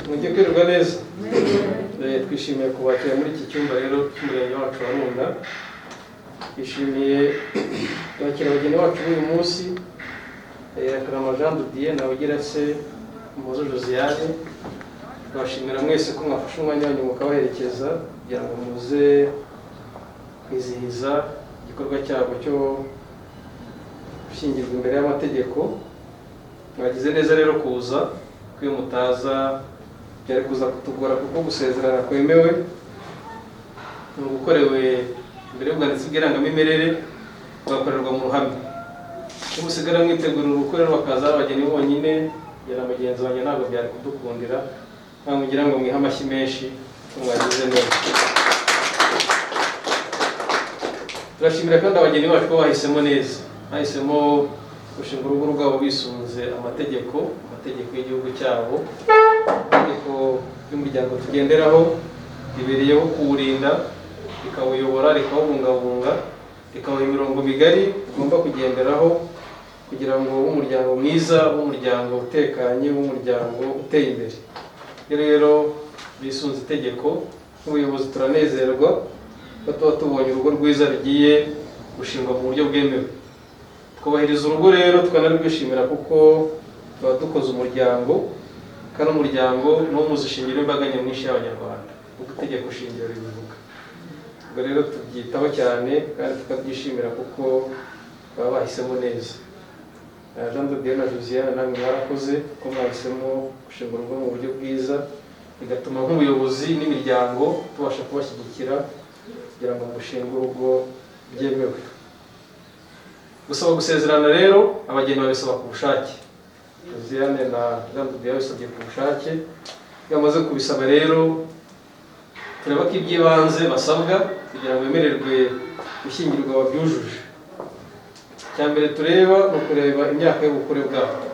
Mujye kwirirwa neza. Twishimiye kubakira muri iki cyumba rero cy'umurenge wacu wa Runda. Twishimiye kwakira abageni bacu b'uyu munsi, Karama Jean de Dieu na Ugirase Umuhoza Josiane. Tubashimira mwese ko mwafashe umwanya wanyu mukabaherekeza kugira ngo muze kwizihiza igikorwa cyabo cyo gushyingirwa imbere y'amategeko. Mwagize neza rero kuza, kuko iyo mutaza byari kuza kutugora, kuko gusezerana kwemewe ni ugukorewe imbere y'ubwanditsi bw'irangamimerere, bugakorerwa mu ruhame. Iyo musigara mwitegura ubukwe rero bakaza abageni bonyine, njye na mugenzi wanjye ntabwo byari kudukundira. Ntabwo ngira ngo mwihe amashyi menshi ko mwagize neza. Turashimira kandi abageni bacu ko bahisemo neza, bahisemo gushinga urugo rwabo bisunze amategeko, amategeko y'igihugu cyabo. Itegeko ry'umuryango tugenderaho ribereyeho kuwurinda, rikawuyobora, rikawubungabunga, rikawuha imirongo migari ugomba kugenderaho kugira ngo ube umuryango mwiza, ube umuryango utekanye, ube umuryango uteye imbere. Iyo rero bisunze itegeko, nk'ubuyobozi turanezerwa ko tuba tubonye urugo rwiza rugiye gushingwa mu buryo bwemewe. Twubahiriza urugo rero tukanarwishimira, kuko tuba dukoze umuryango, kandi umuryango ni wo muzi shingiro w'imbaga nyamwinshi y'Abanyarwanda, kuko itegeko shingiro ribivuga. Ubwo rero tubyitaho cyane kandi tukabyishimira kuko baba bahisemo neza. Jean de Dieu na Josiane, namwe mwarakoze ko mwahisemo gushinga urugo mu buryo bwiza, bigatuma nk'ubuyobozi n'imiryango tubasha kubashyigikira kugira ngo mushinge urugo byemewe. Gusaba gusezerana rero, abageni babisaba ku bushake. Josiane na Jean de Dieu babisabye ku bushake. Iyo bamaze kubisaba rero, tureba ko iby'ibanze basabwa kugira ngo bemererwe gushyingirwa babyujuje. Icya mbere tureba ni ukureba imyaka y'ubukure bwabo.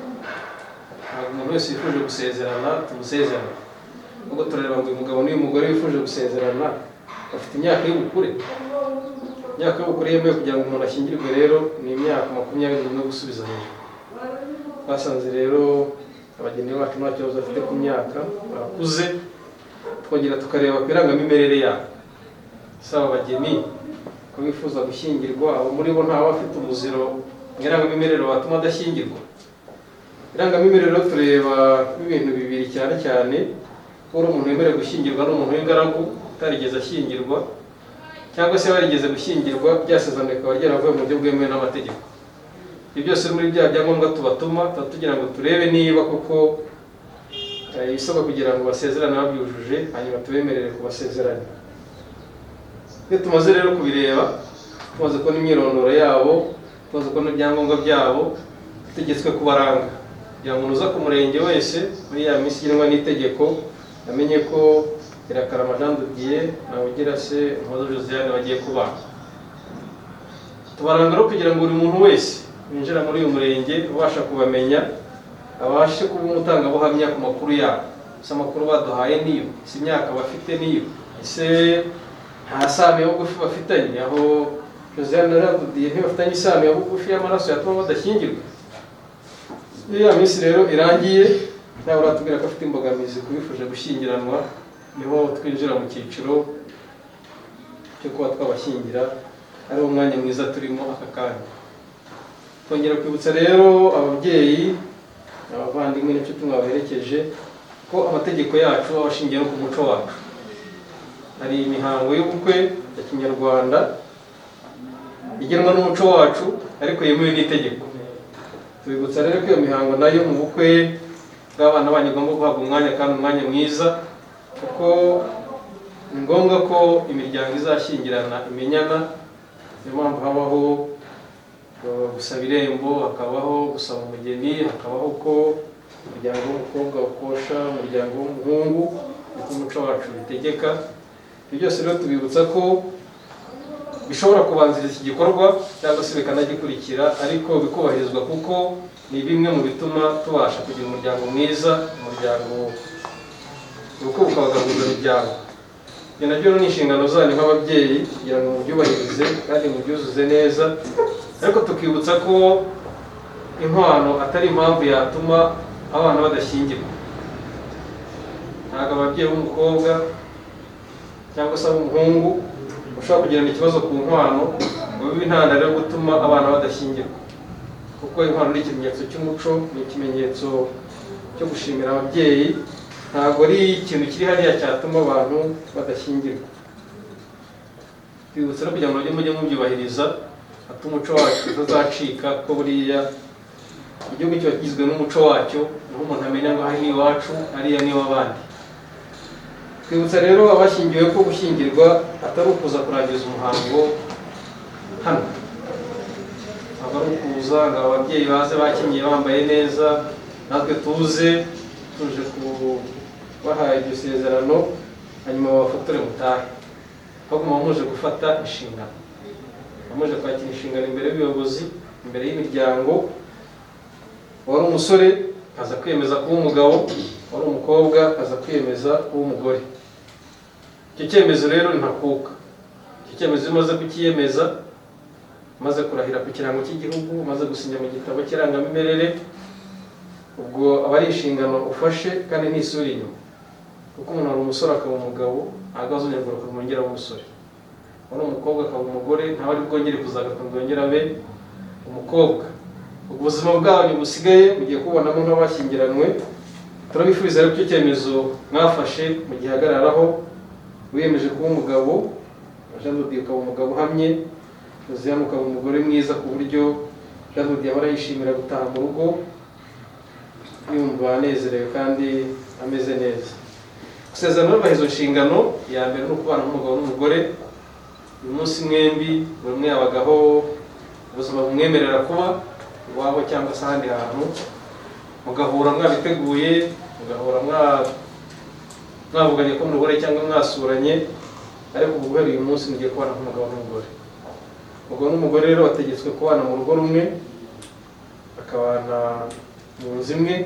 Ntabwo umuntu wese wifuje gusezerana tumusezerana, ahubwo turareba ngo uyu mugabo n'uyu mugore wifuje gusezerana bafite imyaka y'ubukure. Imyaka y'ubukure yemewe kugira ngo umuntu ashyingirwe rero ni imyaka 21 gusubiza hejuru. Twasanze rero abageni bacu nta kibazo bafite ku myaka, barakuze. Twongera tukareba ku irangamimerere yabo. Si aba bageni ko bifuza gushyingirwa, abo muri bo ntawe afite umuziro mu irangamimerere watuma adashyingirwa? Irangamimerere rero tureba ibintu bibiri cyane cyane: ko uri umuntu wemerewe gushyingirwa n'umuntu w'ingaragu utarigeze ashyingirwa, cyangwa se warigeze gushyingirwa byasezerano rikaba ryaravuye mu buryo bwemewe n'amategeko. Ibyo byose muri bya byangombwa tubatuma, tuba tugira ngo turebe niba koko ibisabwa kugira ngo basezerane babyujuje, hanyuma tubemerere kubasezeranya. Iyo tumaze rero kubireba, tumaze kubona imyirondoro yabo, tumaze kubona ibyangombwa byabo, dutegetswe kubaranga kugira ngo umuntu uza ku murenge wese muri ya minsi igenwa n'itegeko amenye ko Irakarama Jean de Dieu na Ugirase Umuhoza Josiane bagiye kubana. Tubaranga rero kugira ngo buri muntu wese winjira muri uyu murenge ubasha kubamenya, abashe kuba umutangabuhamya ku makuru yabo. Ese amakuru baduhaye niyo? Ese imyaka bafite niyo? Ese nta sano ya bugufi bafitanye? Aho Josiane na Jean de Dieu ntibafitanye isano ya bugufi y'amaraso yatuma badashyingirwa? Iyo ya minsi rero irangiye nawe uratubwira ko afite imbogamizi ku bifuje gushyingiranwa, niho twinjira mu cyiciro cyo kuba twabashyingira, ari wo mwanya mwiza turimo aka kanya. Twongera kwibutsa rero ababyeyi, abavandimwe n'inshuti mwabaherekeje ko amategeko yacu aba ashingiye no ku muco wacu. Hari imihango y'ubukwe ya kinyarwanda igenwa n'umuco wacu ariko yemewe n'itegeko. Tubibutsa rero ko iyo mihango nayo mu bukwe bw'abana banyu igomba guhabwa umwanya kandi umwanya mwiza, kuko ni ngombwa ko imiryango izashyingirana imenyana. Niyo mpamvu habaho gusaba irembo, hakabaho gusaba umugeni, hakabaho ko umuryango w'umukobwa ukosha umuryango w'umuhungu, niko umuco wacu bitegeka. Ibyo byose rero tubibutsa ko bishobora kubanziriza iki gikorwa cyangwa se bikanagikurikira, ariko bikubahirizwa, kuko ni bimwe mu bituma tubasha kugira umuryango mwiza, umuryango ubukwe bukaba gahuzamiryango. Ibyo nabyo ni inshingano zanyu nk'ababyeyi kugira ngo mubyubahirize kandi mubyuzuze neza, ariko tukibutsa ko inkwano atari impamvu yatuma abana badashyingirwa. Ntabwo ababyeyi b'umukobwa cyangwa se ab'umuhungu bashobora kugirana ikibazo ku nkwano ngo bibe intandaro yo gutuma abana badashyingirwa, kuko inkwano ni ikimenyetso cy'umuco, ni ikimenyetso cyo gushimira ababyeyi, ntabwo ari ikintu kiri hariya cyatuma abantu badashyingirwa. Twibutsa no kugira ngo mujye mubyubahiriza, hato umuco wacu utazacika, kuko buriya igihugu kiba kigizwe n'umuco wacyo, niho umuntu amenya ngo aha ni iwacu, hariya ni iw'abandi. Twibutsa rero abashyingiwe ko gushyingirwa atari ukuza kurangiza umuhango hano, ntabwo ari ukuza ngo ababyeyi baze bakenyeye bambaye neza, natwe tuze tuje kubaha iryo sezerano hanyuma babafotore mutahe. Ahubwo muba muje gufata inshingano, muba muje kwakira inshingano imbere y'ubuyobozi, imbere y'imiryango. Wari umusore akaza kwiyemeza kuba umugabo, wari umukobwa akaza kwiyemeza kuba umugore. Icyo cyemezo rero ntakuka. Icyo cyemezo iyo umaze kukiyemeza, umaze kurahira ku kirango cy'igihugu, umaze gusinya mu gitabo cy'irangamimerere, ubwo aba ari inshingano ufashe kandi ntisubira inyuma, kuko umuntu wari umusore akaba umugabo ntabwo azongera kugaruka ngo yongere abe umusore, wari umukobwa akaba umugore ntawe ari bwongere kuzagaruka ngo yongere abe umukobwa. Ubuzima bwanyu busigaye mugiye kubonamo nk'abashyingiranywe. Turabifuriza rero icyo cyemezo mwafashe mugihagararaho. Wiyemeje kuba umugabo, Jean de Dieu ukaba umugabo uhamye, Josiane ukaba umugore mwiza, ku buryo Jean de Dieu ahora yishimira gutaha mu rugo yumva anezerewe kandi ameze neza. Gusezerana nubaha izo nshingano, iya mbere ni ukubana nk'umugabo n'umugore. Uyu munsi mwembi buri umwe yabagaho ubuzima bumwemerera kuba iwabo cyangwa se ahandi hantu, mugahura mwabiteguye, mugahura mwavuganye ko murubure cyangwa mwasuranye, ariko ubu guhera uyu munsi mugiye kubana nk'umugabo n'umugore. Umugabo n'umugore rero bategetswe kubana mu rugo rumwe, bakabana mu nzu imwe,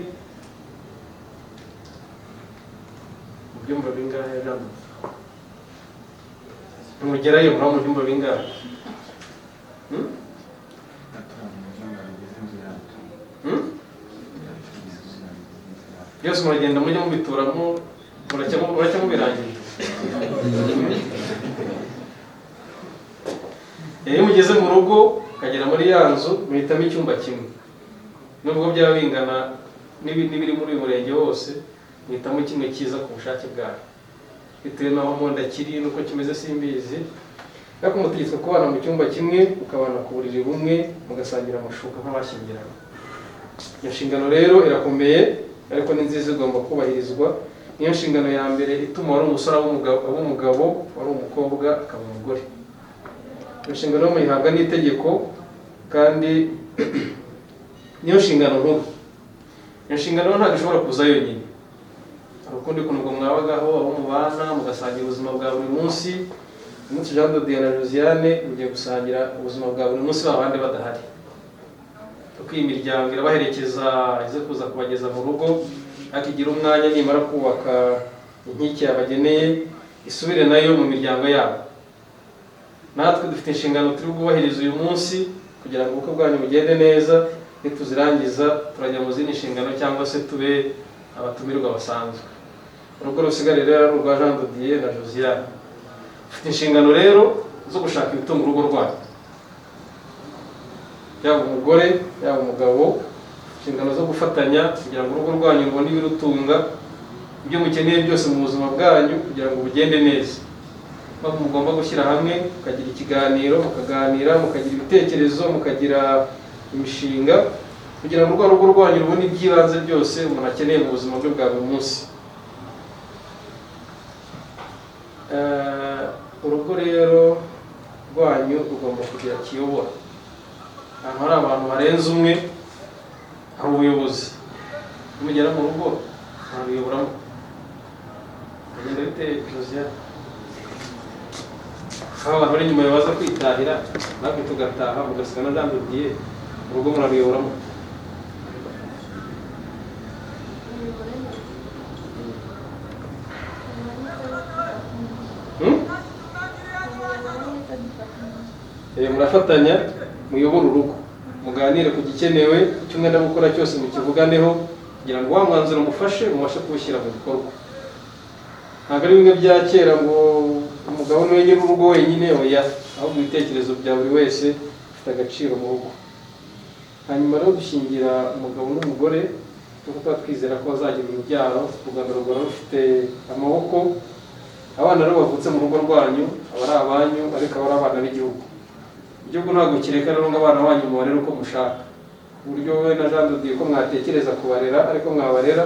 mu byumba bingahe? Ntimugerayo, muraba mu byumba bingahe? Byose muragenda mujya mubituramo, muracya mubirangiza. Iyo mugeze mu rugo ukagera muri ya nzu, muhitamo icyumba kimwe, nubwo byaba bingana n'ibiri muri uyu murenge wose, muhitamo kimwe cyiza ku bushake bwayo, bitewe n'aho munda kiri n'uko kimeze simbizi, ariko mutegetswe kubana mu cyumba kimwe, mukabana ku buriri bumwe, mugasangira amashuka nk'abashyingiranywe. Iyo nshingano rero irakomeye, ariko ni nziza, igomba kubahirizwa. Niyo nshingano ya mbere ituma wari umusore aba umugabo, wari umukobwa akaba umugore. Iyo nshingano muyihabwa n'itegeko, kandi niyo nshingano nkuru. Iyo nshingano ntabwo ishobora kuza yonyine. Hari ukundi kuntu ubwo mwabagaho, abo mubana mugasangira ubuzima bwa buri munsi. Umunsi Jean de Dieu na Josiane mugiye gusangira ubuzima bwa buri munsi babandi badahari, kuko iyi miryango irabaherekeza ize kuza kubageza mu rugo, ariko igira umwanya nimara kubaka inkike yabageneye isubire nayo mu miryango yabo. Natwe dufite inshingano turi bwubahirize uyu munsi kugira ngo ubukwe bwanyu bugende neza. Nituzirangiza turajya mu zindi nshingano cyangwa se tube abatumirwa basanzwe. Urugo rusigaye rero ari urwa Jean de Dieu na Josiane. Ufite inshingano rero zo gushaka ibitunga urugo rwanyu, yaba umugore yaba umugabo, inshingano zo gufatanya kugira ngo urugo rwanyu rubone ibirutunga, ibyo mukeneye byose mu buzima bwanyu kugira ngo bugende neza. Mpamvu mugomba gushyira hamwe, mukagira ikiganiro, mukaganira, mukagira ibitekerezo, mukagira imishinga kugira ngo urwo rugo rwanyu rubone iby'ibanze byose umuntu akeneye mu buzima bwe bwa buri munsi. Urugo rero rwanyu rugomba kugira kiyobora. Ahantu hari abantu barenze umwe hari ubuyobozi. Nimugera mu rugo ntaruyoboramo. Bigenda bite Josiane? Aho abantu bari inyuma baza kwitahira, natwe tugataha, mugasiga na Jean de Dieu, urugo muraruyoboramo. Murafatanya muyobore urugo, muganire ku gikenewe, icyo mwenda gukora cyose mukivuganeho kugira ngo wa mwanzuro mufashe mubashe kuwushyira mu bikorwa. Ntabwo ari bimwe bya kera ngo umugabo niwe nyir'urugo wenyine, oya, ahubwo ibitekerezo bya buri wese bifite agaciro mu rugo. Hanyuma rero dushingira umugabo n'umugore kuko tuba twizera ko bazagira urubyaro, u Rwanda rugora rufite amaboko. Abana rero bavutse mu rugo rwanyu aba ari abanyu, ariko aba ari abana b'igihugu. Igihugu ntabwo kireka rero ngo abana banyu mubarere uko mushaka, ku buryo wowe na Jean de Dieu ko mwatekereza kubarera ariko mwabarera,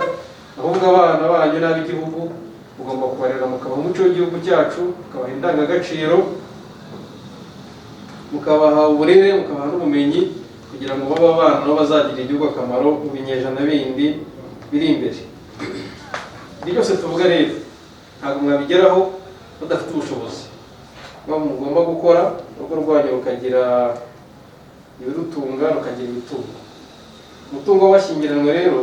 ahubwo abana banyu n'ab'igihugu mugomba kubarera mukabaha umuco w'igihugu cyacu, mukabaha indangagaciro, mukabaha uburere, mukabaha n'ubumenyi, kugira ngo babe abana nabo bazagirira igihugu akamaro mu binyejana bindi biri imbere. Ibyo byose tuvuga rero ntabwo mwabigeraho mudafite ubushobozi. Niyo mugomba gukora urugo rwanyu rukagira ibirutunga, rukagira imitungo. Umutungo w'abashyingiranywe rero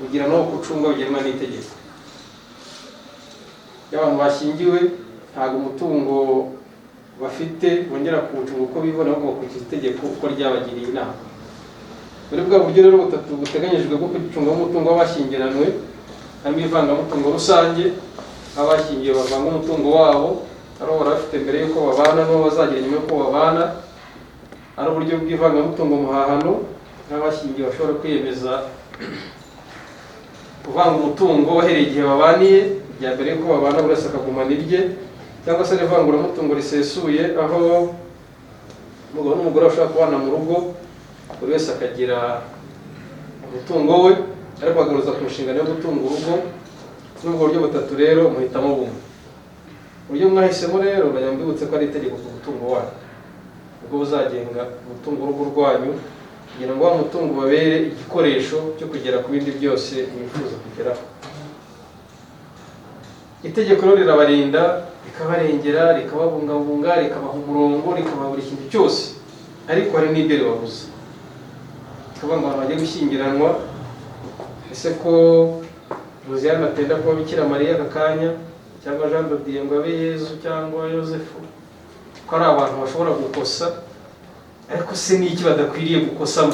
ugira n'uwo ucunga bigenwa n'itegeko. Iyo abantu bashyingiwe ntabwo umutungo bafite bongera kuwucunga uko bibona, ahubwo bakurikiza itegeko uko ryabagiriye inama. Muri bwa buryo rero butatu buteganyijwe bwo gucunga umutungo w'abashyingiranywe, harimo ivangamutungo rusange, aho abashyingiwe bavanga umutungo wabo, ari uwo bari bafite mbere y'uko babana n'uwo bazagira nyuma y'uko babana, ari uburyo bw'ivangamutungo muhahano, aho abashyingiwe bashobora kwiyemeza kuvanga umutungo bahereye igihe babaniye, bya mbere y'uko babana buri wese akagumana irye, cyangwa se n'ivanguramutungo risesuye, aho umugabo n'umugore bashobora kubana mu rugo, buri wese akagira umutungo we, ariko bagahuza ku nshingano yo gutunga urugo. Muri ubwo buryo butatu rero muhitamo bumwe. Uburyo mwahisemo rero ndagira ngo mbibutse ko ari itegeko ku mutungo wanyu, ubwo buzagenga umutungo w'urugo rwanyu, kugira ngo wa mutungo ubabere igikoresho cyo kugera ku bindi byose mwifuza kugeraho. Itegeko rero rirabarinda, rikabarengera, rikababungabunga, rikabaha umurongo, rikabaha buri kintu cyose, ariko hari n'ibyo ribabuza. Tukavuga ngo abantu bagiye gushyingiranwa, ese ko Josiane atenda kuba Bikira Mariya aka kanya, cyangwa Jean de Dieu ngo abe Yezu cyangwa Yosefu, ko ari abantu bashobora gukosa, ariko se ni iki badakwiriye gukosamo?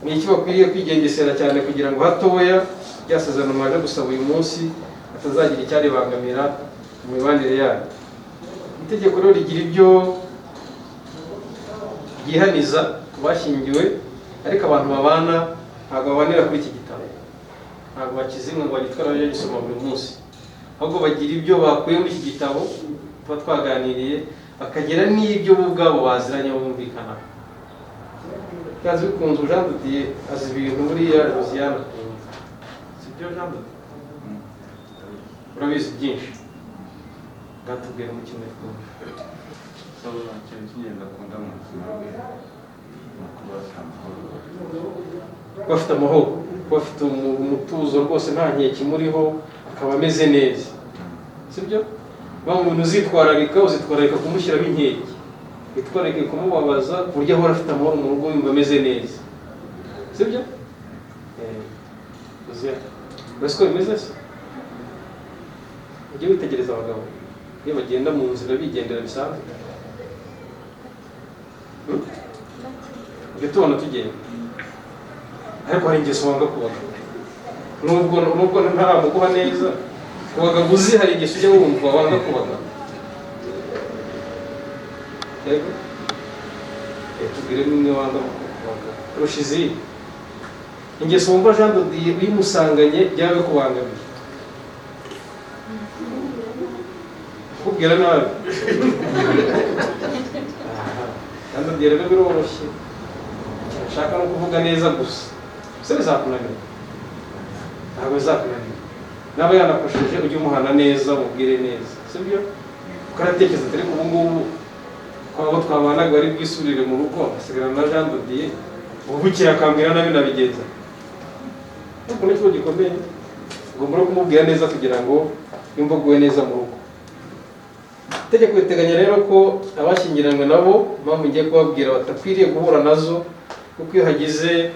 Ni iki bakwiriye kwigengesera cyane kugira ngo hatoya rya sezerano mwaje gusaba uyu munsi hatazagira icyaribangamira mu mibanire yanyu? Itegeko rero rigira ibyo ryihaniza ku bashyingiwe, ariko abantu babana ntabwo babanira kuri iki gitabo, ntabwo bakizimwe ngo bagitwara bajye gisoma buri munsi, ahubwo bagira ibyo bakuye muri iki gitabo tuba twaganiriye, bakagira n'ibyo bo ubwabo baziranye bumvikana. Byanze bikunze Jean de Dieu azi ibintu buriya Josiane akunda, si byo Jean de Dieu? Urabizi byinshi, ngatubwire mu kimwe twumve. So ikintu cy'ingenzi akunda mu buzima bwe ni ukuba afite amahoro. Kuba afite amahoro, kuba afite umutuzo rwose, nta nkeke imuriho, akaba ameze neza, sibyo? Ba muntu uzitwararika, uzitwararika kumushyiraho inkeke, witwararike kumubabaza, ku buryo ahora afite amahoro mu rugo, yumva ameze neza, sibyo? Uretse ko bimeze se, ujye witegereza abagabo iyo bagenda mu nzira bigendera bisanzwe, Ujye tubona tugenda, ariko hari ingeso wanga ku bagabo, nubwo ntaramuguha neza. Ku bagabo uzi, hari ingeso ujya wumva wanga ku bagabo? Yego, tubwire n'imwe wanga ku bagabo kurusha izindi, ingeso wumva Jean de Dieu uyimusanganye byaba bikubangamiye. Kukubwira nabi. Aha, Jean de Dieu rero biroroshye, nshaka no kuvuga neza gusa se bizakunanira? Ntabwo bizakunanira. Naba yanakosheje ujye umuhana neza, umubwire neza, sibyo? Kuko aratekereza ati ariko ubu ngubu ko abo twabanaga bari bwisurire mu rugo, asigarana na Jean de Dieu, ubu bukeye akambwira nabi nabigenza. Ariko ni ikibazo gikomeye, ugomba no kumubwira neza kugira ngo yumve aguwe neza mu rugo. Itegeko riteganya rero ko abashyingiranywe nabo, impamvu ngiye kubabwira batakwiriye guhura nazo, kuko iyo hagize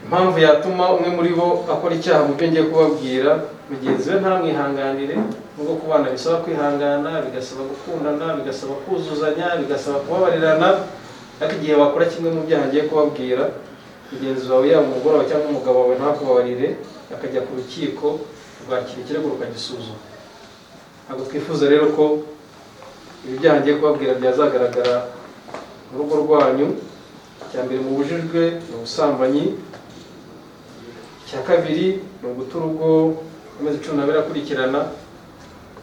impamvu yatuma umwe muri bo akora icyaha mu byo ngiye kubabwira, mugenzi we ntamwihanganire. Nubwo kubana bisaba kwihangana, bigasaba gukundana, bigasaba kuzuzanya, bigasaba kubabarirana, ariko igihe wakora kimwe mu byaha ngiye kubabwira, mugenzi wawe yaba umugore wawe cyangwa umugabo wawe ntakubabarire, akajya ku rukiko, Rwakira ikirego rukagisuzuma. Ntabwo twifuza rero ko ibi byaha ngiye kubabwira byazagaragara mu rugo rwanyu. Icya mbere mubujijwe ni ubusambanyi. Icya kabiri ni uguta urugo amezi 12 akurikirana,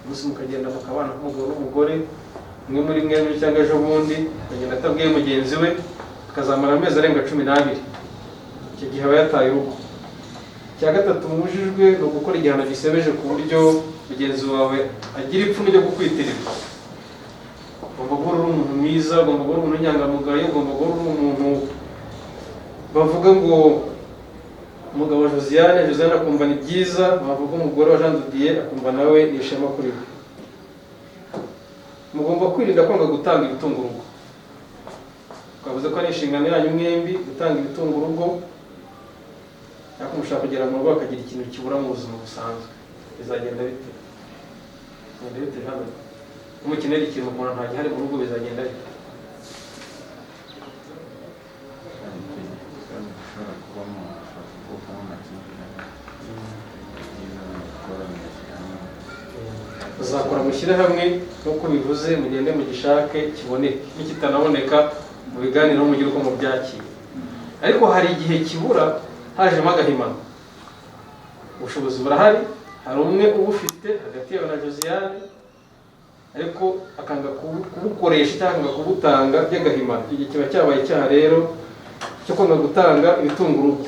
umunsi mukagenda mukabana nk'umugabo n'umugore, umwe muri mwembi cyangwa ejo bundi akagenda atabwiye mugenzi we, akazamara amezi arenga 12. Icyo gihe aba yataye urugo. Icya gatatu mubujijwe ni ugukora igihano gisebeje ku buryo mugenzi wawe agira ipfunwe ryo kukwitirira. Ugomba guhora uri umuntu mwiza, ugomba guhora uri umuntu w'inyangamugayo, ugomba guhora uri umuntu bavuga ngo umugabo wa Josiane, Josiane akumva ni byiza, bavuga umugore wa Jean Didier akumva nawe ni ishema kuri we. Mugomba kwirinda kwanga gutanga ibitunga urugo. Twavuze ko ari inshingano yanyu mwembi gutanga ibitunga urugo, ariko mushaka kugera mu rugo bakagira ikintu kibura mu buzima busanzwe. Bizagenda bite? Bizagenda bite Jean Didier? Umukenera ikintu ukuntu nta gihari mu rugo, bizagenda bite? Hari ikibazo gishobora kubamo, hashobora kuvukamo amakimbirane. Ibyiza ni ugukora mugashyira hamwe. Muzakora mushyire hamwe nk'uko bivuze, mugende mugishake kiboneke, nikitanaboneka mubiganireho mugire uko mubyakira. Ariko hari igihe kibura hajemo agahimano. Ubushobozi burahari, hari umwe ubufite hagati yawe na Josiane, ariko akanga kubukoresha cyangwa akanga kubutanga by'agahimano. Icyo gihe kiba cyabaye icyaha rero cyo kwanga gutanga ibitunga urugo.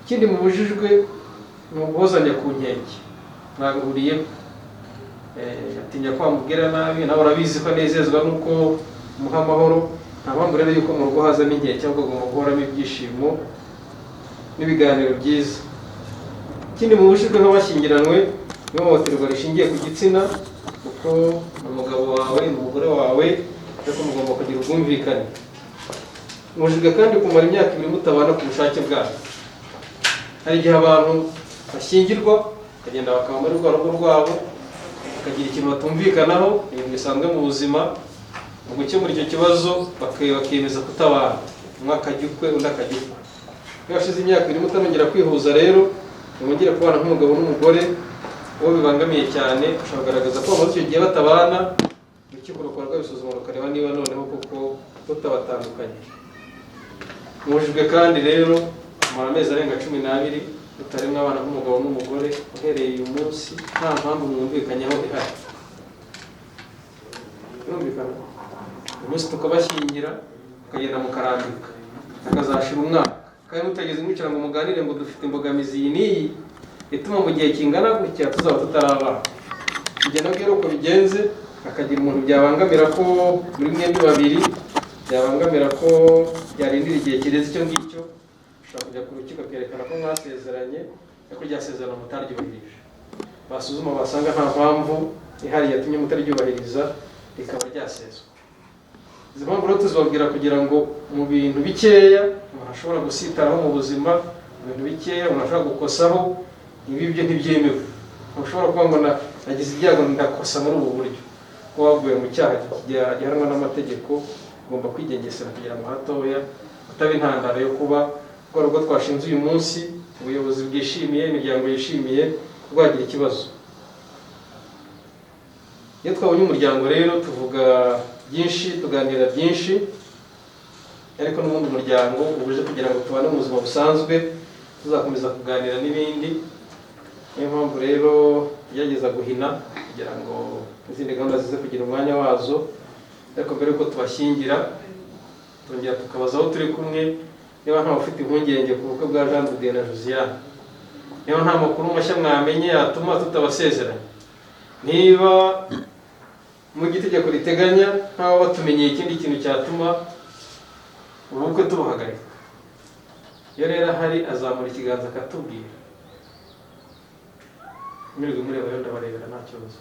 Ikindi mubujijwe ni uguhozanya ku nkeke. Mwahuriye atinya ko wamubwira nabi, nawe urabizi ko anezezwa n'uko umuha amahoro. Nta mpamvu rero y'uko mu rugo hazamo inkeke, ahubwo agomba guhoramo ibyishimo n'ibiganiro byiza. Ikindi mubujijwe nk'abashyingiranywe, ihohoterwa rishingiye ku gitsina, kuko umugabo wawe n'umugore wawe, ariko mugomba kugira ubwumvikane. Mubujijwe kandi kumara imyaka 2 mutabana ku bushake bwanyu. Hari igihe abantu bashyingirwa bakagenda bakaba muri rwa rugo rwabo, bakagira ikintu batumvikanaho, ibintu bisanzwe mu buzima. Mu gukemura icyo kibazo bakiyemeza kutabana, umwe akajya ukwe undi akajya ukwe. Iyo hashize imyaka 2 mutarongera kwihuza rero, mwongere kubana nk'umugabo n'umugore, uwo bibangamiye cyane ushobora kugaragaza ko bamaze icyo gihe batabana, urukiko rukora rwabisuzuma rukareba niba noneho koko rutabatandukanye. Mubujijwe kandi rero kumara amezi arenga 12 mutari mwabana nk'umugabo n'umugore, uhereye uyu munsi nta mpamvu mwumvikanyeho ihari. Birumvikana? Uyu munsi tukabashyingira, mukagenda mukarambika, hakazashira umwaka, kandi mutageze mwicara ngo muganire ngo dufite imbogamizi iyi n'iyi ituma mu gihe kingana gutya tuzaba tutarabana. Ibyo nabwo rero uko bigenze, hakagira umuntu byabangamira ko muri mwembi babiri, byabangamira ko byarindira igihe kirenze icyo ngicyo, ushobora kujya ku rukiko akerekana ko mwasezeranye, ariko rya sezerano mutaryubahirije. Basuzuma basanga nta mpamvu ihari yatumye mutaryubahiriza, rikaba ryaseswa. Izi mpamvu rero tuzibabwira kugira ngo mu bintu bikeya umuntu ashobora gusitaraho mu buzima, mu bintu bikeya umuntu ashobora gukosaho, ibi byo ntibyemewe. Ntushobora kuvuga ngo nagize ibyago ndakosa muri ubu buryo, ko waguye mu cyaha gihanwa n'amategeko, ugomba kwigengesera kugira ngo hatoya utaba intandaro yo kuba rwa rugo twashinze uyu munsi, ubuyobozi bwishimiye, imiryango yishimiye, rwagira ikibazo. Iyo twabonye umuryango rero tuvuga byinshi, tuganira byinshi, ariko n'ubundi umuryango ubuje kugira ngo tubane mu buzima busanzwe, tuzakomeza kuganira n'ibindi. Niyo mpamvu rero tugerageza guhina kugira ngo izindi gahunda zize kugira umwanya wazo, ariko mbere yuko tubashyingira tongera tukabaza aho turi kumwe niba ntawe ufite impungenge ku bukwe bwa Jean Didier na Josiane, niba nta makuru mashya mwamenye yatuma tutabasezeranya, niba mu itegeko riteganya ntawe batumenyeye ikindi kintu cyatuma ubukwe tubuhagarika. Iyo rero ahari azamura ikiganza akatubwira. Mwirirwe mureba rero, ndabarebera nta kibazo.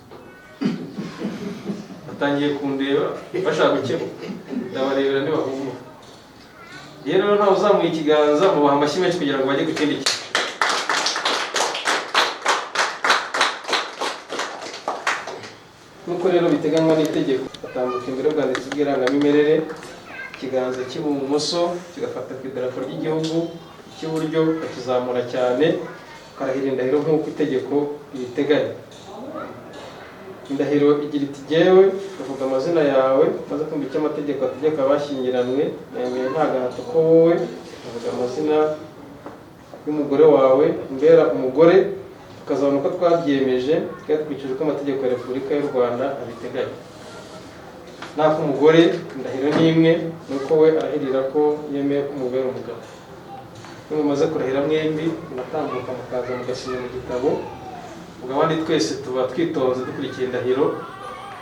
Batangiye kundeba bashaka gukemuka, ndabarebera ntibahumura. Rero ntawe uzamuye ikiganza, mubaha amashyi menshi kugira ngo bajye ku kindi kintu. Nk'uko rero biteganywa n'itegeko, batambuka imbere y'ubwanditsi bw'irangamimerere, ikiganza cy'ibumoso kigafata ku idarapo ry'igihugu, icy'iburyo bakizamura cyane, Ukarahira indahiro nk'uko itegeko ribiteganya. Indahiro igira iti: "Jyewe, uvuga amazina yawe, maze kumva icyo amategeko ategeka abashyingiranywe, nemeye nta gahato ko wowe, uvuga amazina y'umugore wawe, umbera umugore, tukazabona uko twabyiyemeje kandi dukurikije uko amategeko ya Repubulika y'u Rwanda abiteganya." Naho umugore, indahiro ni imwe, ni uko we arahirira ko yemeye ko umubera umugabo. Iyo mumaze kurahira mwembi, munatambuka mukaza mugasinya mu gitabo. Ubwo abandi twese tuba twitonze dukurikiye indahiro.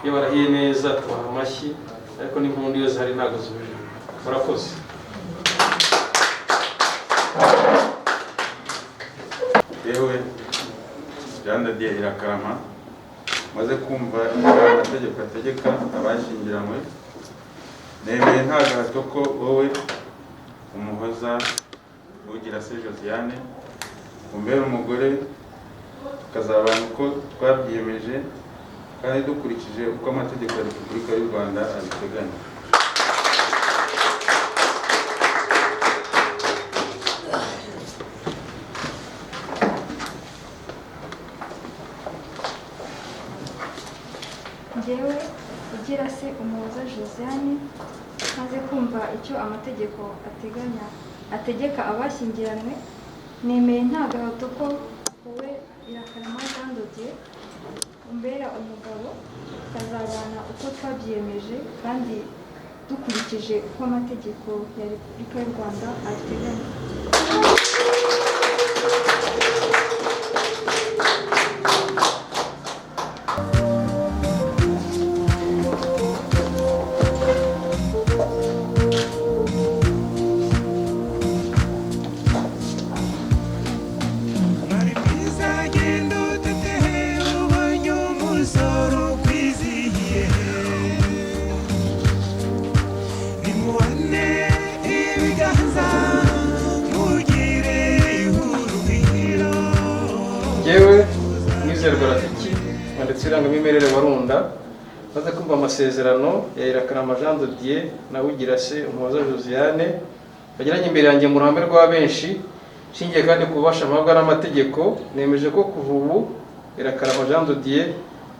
Iyo barahiye neza tubaha amashyi, ariko n'impundu iyo zihari ntabwo zibujijwe. Murakoze. Yewe, Jean de Dieu Irakarama, maze kumva icyo amategeko ategeka abashyingiranywe, nemeye nta gahato ko wowe, Umuhoza Ugira se Josiane, umbera umugore, tukazabana uko twabyiyemeje kandi dukurikije uko amategeko ya Repubulika y'u Rwanda abiteganya. Njyewe, Ugira se Umuhoza Josiane, maze kumva icyo amategeko ateganya ategeka abashyingiranywe, nemeye nta gahato ko wowe, Irakarama Jean de Dieu, umbera umugabo, tukazabana uko twabyiyemeje kandi dukurikije uko amategeko ya Repubulika y'u Rwanda abiteganya. Mwari mwiza, genda utete, ubonye umusoro ukwizihiye. Nimuhane ibiganza, mugire urugwiro. Yewe, Mwizerwa Rafiki, wanditse irangamimerere wa Runda, maze kumva amasezerano ya Irakarama Jean de Dieu na Ugirase Umuhoza Josiane bagiranye imbere yanjye mu ruhame rwa benshi, nshingiye kandi ku bubasha mpabwa n'amategeko, nemeje ko kuva ubu Irakarama Jean de Dieu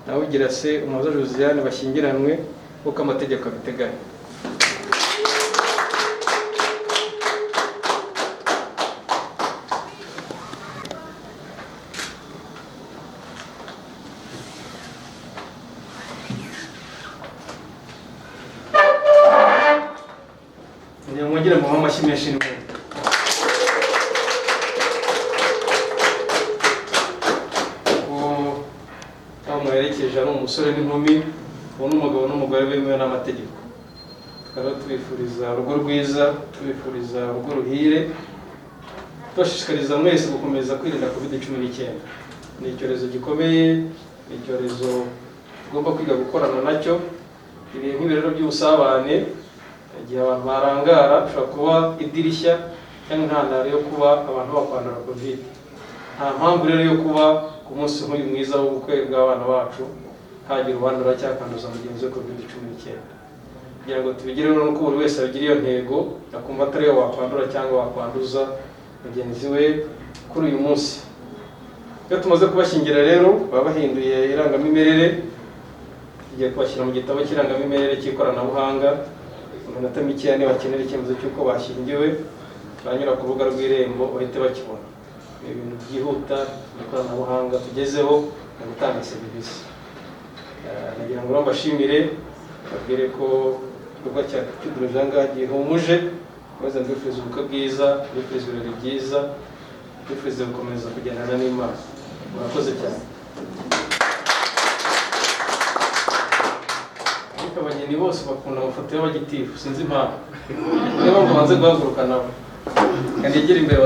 na Ugirase Umuhoza Josiane bashyingiranywe nk'uko amategeko abiteganya. Kugira ngo mwongere muhe amashyi menshi n'impundu. Kuko aho muherekeje ari umusore n'inkumi, ubu ni umugabo n'umugore bemewe n'amategeko. Tukaba tubifuriza urugo rwiza, tubifuriza urugo ruhire, tubashishikariza mwese gukomeza kwirinda COVID-19. Ni icyorezo gikomeye, ni icyorezo tugomba kwiga gukorana nacyo. Ibihe nk'ibi rero by'ubusabane, igihe abantu barangara, bishobora kuba idirishya cyangwa intandaro yo kuba abantu bakwandura COVID. Nta mpamvu rero yo kuba ku munsi nk'uyu mwiza w'ubukwe bw'abana bacu hagira uwandura cyangwa akanduza mugenzi we COVID-19. Kugira ngo tubigereho nuko buri wese abigira iyo ntego, akumva atari we wakwandura cyangwa wakwanduza mugenzi we kuri uyu munsi. Iyo tumaze kubashyingira rero, baba bahinduye irangamimerere, tugiye kubashyira mu gitabo cy'irangamimerere cy'ikoranabuhanga. Mu minota mikeya nibakenera icyemezo cy'uko bashyingiwe, banyura ku rubuga rw'Irembo bahite bakibona. Ni ibintu byihuta mu ikoranabuhanga tugezeho mu gutanga serivisi. Nagira ngo rero mbashimire, mbabwire ko igikorwa cya cy'udurujanga gihumuje. Maze mbifuriza ubukwe bwiza, mbifuriza ibirori byiza, mbifuriza gukomeza kugendana n'Imana. Murakoze cyane. Ariko abageni bose bakunda amafoto y'abagitifu, sinzi impamvu. Niyo mpamvu banze guhaguruka nabo kandi yegera imbere.